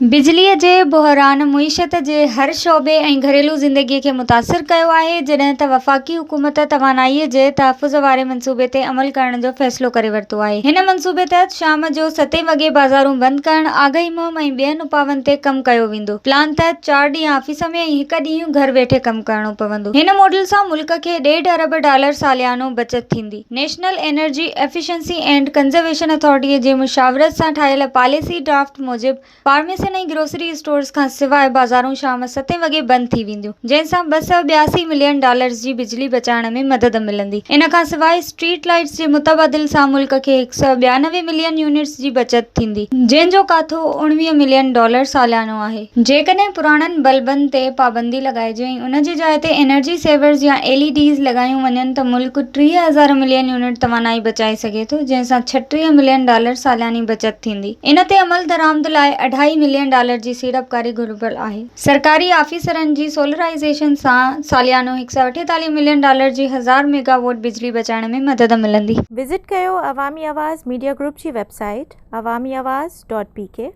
بجليء جي بحران معيشت جي هر شعبي ۽ گهريلو زندگيء کي متاثر ڪيو آهي، جڏهن ته وفاقي حڪومت توانائيء جي تحفظ واري منصوبي تي عمل ڪرڻ جو فيصلو ڪري ورتو آهي. هن منصوبي تحت شام جو ستين وڳي بازارون بند ڪرڻ، آگاهي مهم ۽ ٻين اپاون تي ڪم ڪيو ويندو. پلان تحت چار ڏينهن آفيس ۾ ۽ هڪ ڏينهن گهر ويٺي ڪم ڪرڻو پوندو. هن ماڊل سان ملڪ کي ڏيڍ ارب ڊالر ساليانو بچت ٿيندي. National energy efficiency and conservation اٿارٽيء جي مشاورت سان ٺاهيل پاليسي ڊرافٽ موجب فارميسين ۽ گروسري اسٽورز کان سواء بازارون شام ستين وڳي بند ٿي وينديون، جنهن سان 282 ملين ڊالرز جي بجلي بچائڻ ۾ مدد ملندي. ان کان سواء اسٽريٽ لائيٽس جي متبادل سان ملڪ کي 192 ملين يونٽس جي بچت ٿيندي، جنهن جو ڪاٿو 19 ملين ڊالر ساليانو آهي. جيڪڏهن پراڻن بلبن تي پابندي لڳائجي ۽ ان جي جاء تي انرجي سيورز يا ايل اي ڊيز لڳايون وڃن ته ملڪ 30,000 ملين يونٽ توانائي بچائي سگهي ٿو، جنهن سان 36 ملين ڊالر سالياني بچت ٿيندي. ان تي عملدرآمد لاء اڍائي ملين ڊالر جي سيڙپڪاري گهربل آهي. سرڪاري آفيسرن جي سولرائيزيشن سان ساليانو 148 ملين ڊالر جي هزار ميگا ووٽ بجلي بچائڻ ۾ مدد ملندي. وزٽ ڪيو عوامي آواز ميڊيا گروپ جي web site Awami Awaz dot P K.